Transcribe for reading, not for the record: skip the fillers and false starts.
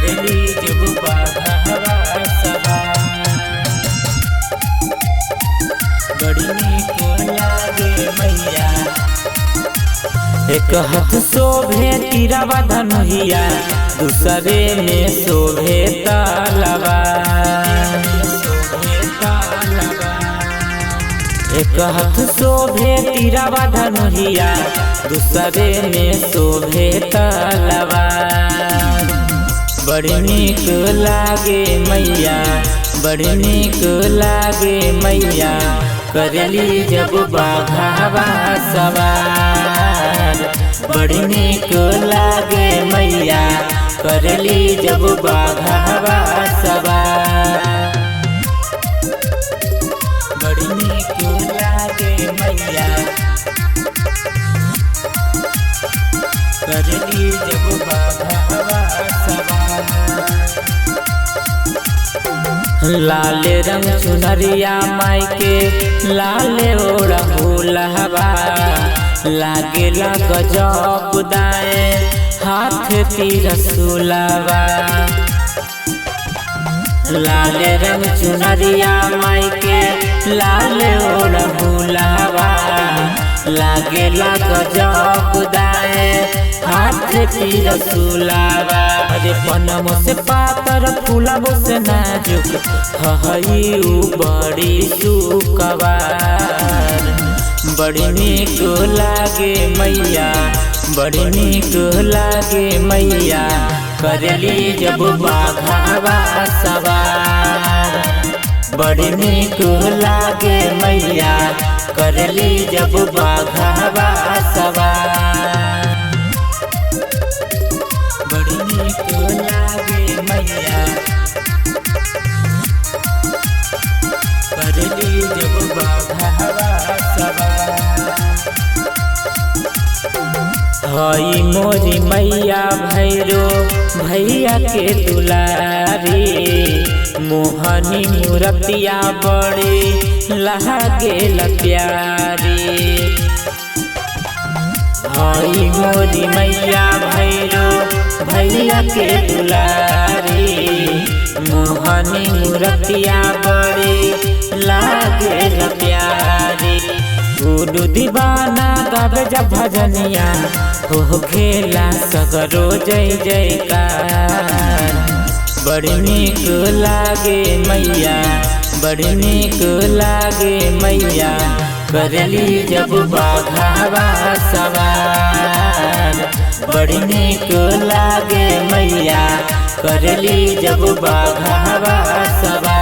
करली जब बाघावा सवार। बड़ी नीक लागे मैया। एक हाथ शोभे तीरवा धनुहिया, दूसरे में शोभे तलवार। एक हाथ शोभे तीरवा धनुहिया, दूसरे में शोभे तलवार। बड़ी नीक लागे मैया, बड़ी नीक लागे मैया, करली जब बाघावा सवार। बड़ी नीक लागे मैया, करली जब बाघावा सवार। बड़ी नीक लागे मैया, करली जब बाघावा सवार। लाल रंग चुनरिया माई के, लाल ओढ़हुलवा, लागेला गजब दाएं हाथ तिरसुलवा। लाल रंग चुनरिया माई के, लाल ओढ़हुलवा, लागेला गजब दाएं हाथ तिरसुलवा। अरे पनमो से पातर फूलबो से नाजुक हई उ बड़ी सुकवार। बड़ी नीक लागे मैया, बड़ी नीक लागे मैया, करली जब बाघावा सवार। बड़ी नीक लागे मैया, करली जब बाघावा सवार। बड़ी नीक लागे मैया, करली जब बाघावा सवार। हई मोरी मैया भैरो भैया के दुलारी, मोहनी मूरतिया बड़ी लागेल प्यारी। हई मोरी मैया भैरो भैया के दुलारी, मोहनी मूरतिया बड़ी लागेल प्यारी। गुरु दीवाना गावे जब भजनिया, हो खेला सगरो जय जयकार। बड़ी नीक लागे मैया, बड़ी नीक लागे मैया, करली जब बाघावा सवार। बड़ी नीक लागे मैया, करली जब बाघावा सवार।